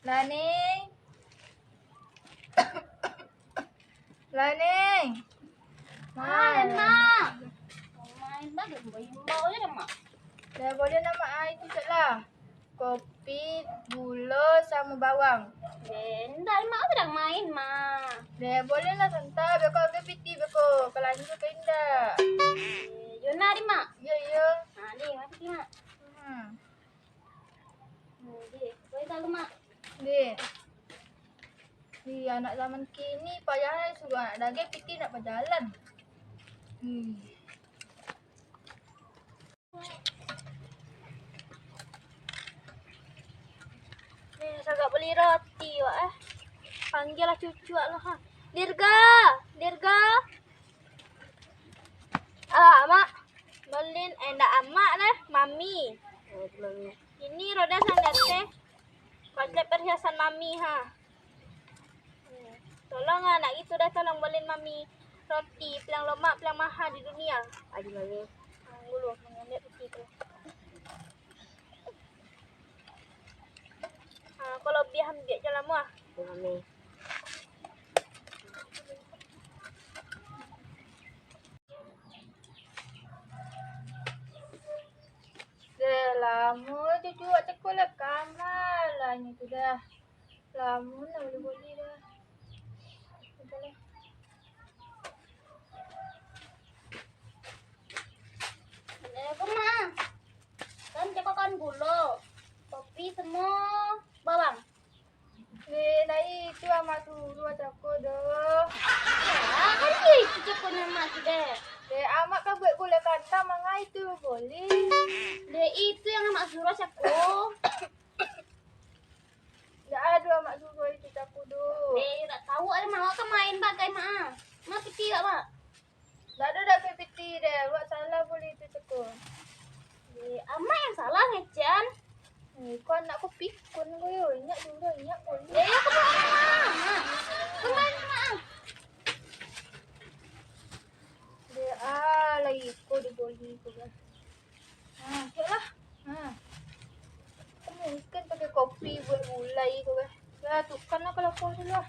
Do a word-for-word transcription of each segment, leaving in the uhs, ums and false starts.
Lah, Ning. Lah, Ning. Main, Mak. Main bagai imbau-imbau je dah, Mak. Dah boleh lah, Mak. Ah, itu cek lah. Kopi, gulo, samo bawang. Eh, indak, Mak. Aku sadang main, Mak. Dah boleh lah, santai. Beko agak piti, beko. Kalau lanjut ke indak. Eh, yo nah, di, Mak. Yo, yo. Nah, di, mati, Mak. Hmm. Hmm, di, boleh tahu, Mak. Di. Di, anak zaman kini payah suruh anak daging piti nak bajalan. Hmm. Eh, sagak beli roti wak, eh. Panggil lah cucu wak lah, ha. Dirga, Dirga. Ah, Mak. Beliin, eh, ndak Amak deh, Mami. Oh, Mami. Ini roda sandal teh. Pakai perhiasan Mami, ha. Hmm. Tolong ah, nak gitu dah, tolong beliin Mami roti, paling lomak, paling mahal di dunia. Adi Mami. Hmm, dulu, mengambil roti tu. Ha, kalau lebih ambil je lah, Muah. Adi Mami. Dah lamo cucu wak cako lah, kama lah nyo tu dah. Lamo lah boleh-boleh dah. Apalah. Assalamualaikum, Ma. Kan cako kan gulo, kopi, samo bawang. Eh, nah itu amak suruah cako doh. Ah, kan iyo itu cakonyo amak tu deh. Deh, amak ka buek gulai kantang, manga itu boleh. Deh, itu yang amak suruah cako. Ndak ado amak suruah itu cako doh. Deh, ndak tahu ado, Mak, awak kan main bagai, Mak. Mak piti awak, Mak. Ndak ado dah piti deh, awak salah boleh tu cako. Eh, amak yang salah ngecekan. Eh, ko anak ko pikun ko yo, inyak dulu, inyak ko. Eh, yo, kemana, Mak? Kemana, Mak? Deh, ah, lai ko diboli ko kan. Ha, cek lah. Ha. Mungkin pakai kopi buek gulai ko kan. Ya, tukan lah kalau ko dulu lah.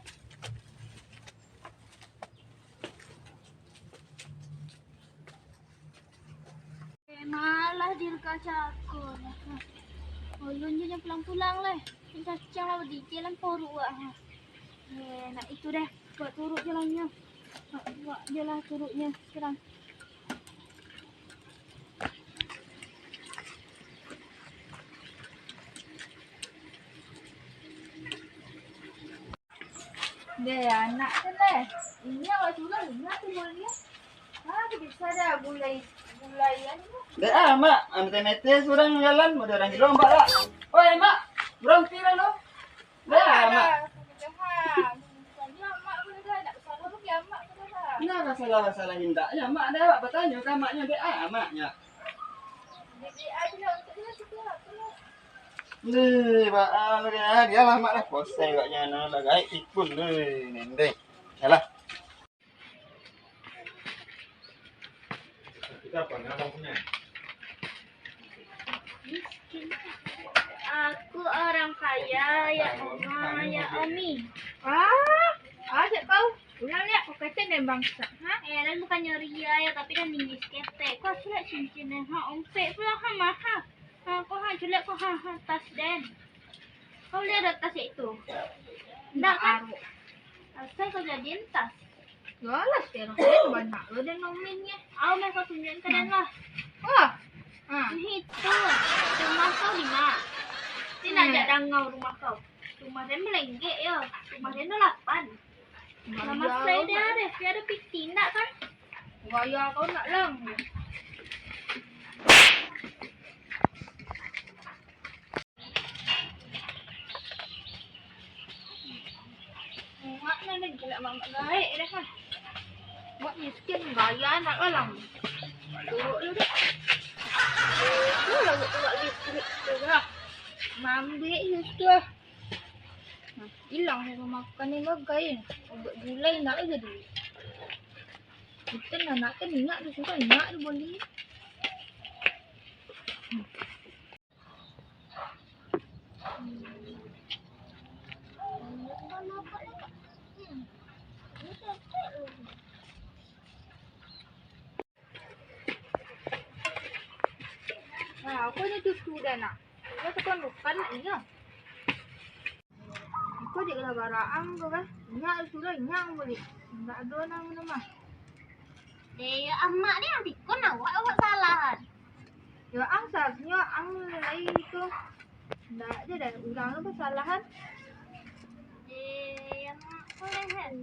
Eh, malah Dirga cako. Ulun je jan pulang-pulang lai. Cacang lah di jalan poruak wak, ha. Eh, nak itu deh. Buek turuik je lah nyo. Buek je lah turuiknyo sekarang. Deh, anak tu deh. Ini awak suruah, ini tu boleh. Ah, tu bisa dah gulai, gulai anu. Dek ah, Mak, mete-mete surang jalan, ado urang gilo, Mak, lah. Oi, Mak, baranti lah lo. Dek ah, Mak. Dah, dah, dah. Bukannya Mak pun dah, nak salah pun ya Mak pun dah. Nah, masalah-masalah indaknya, Mak dah, Mak batanyo ka maknyo, dek ah, maknyo. Dek ah, dia untuk dia suka apa lah. Ni, Mak, ah, lagi, ah, dia lah, Mak dah posai agaknya, nah, lah gaek pikun, ni, nendeng. Yalah. Aku orang kaya, ya Oma, ya Omi. Ah, ah, cek kau. Ulang liak, kau kacau dan bangsa. Ha? Eh, dan bukannya ria ya, tapi dan ningis ketek. Kau surat cincin, ha, ompek pula, ha, mahal. Ha, ko ha, culek ko ha, ha, tas den. Kau lihat ada tas itu? Ndak kan? Asal kau jadiin tas. Yalah, sekarang kan banyak lo den nominnya. Au, meh kau tunjukin ka den lah. Wah. Ha. Nah, itu. Rumah kau di mana? Ni nak ajak dangau rumah kau. Rumah den belenggek yo. Rumah den tu lapan. Nama saya dia ada, dia ada piti ndak kan? Gaya kau nak lang. Mak nan lagi nak mamak gaek dah kan. Mak miskin gaya nak lang. Turuk lu deh. Itu lah buat listrik tu lah. Mambik itu lah. Nah, ilang saya makan ni bagai. Buat gulai nak aja dulu. Kita nak kan ingat tu suka ingat tu boleh. Apo nyo tu sudah nak? Iyo, tekan bukan nak inyo. Iko dek lah baraang ko kan. Inyak sudah, inyak balik. Indak ado nang minum mah. Deh, amak ni ang pikun awak, awak salahan. Yo ang salasnyo ang lai tu. Ndak aja deh, urang tu basalahan. Deh, amak ko lehen.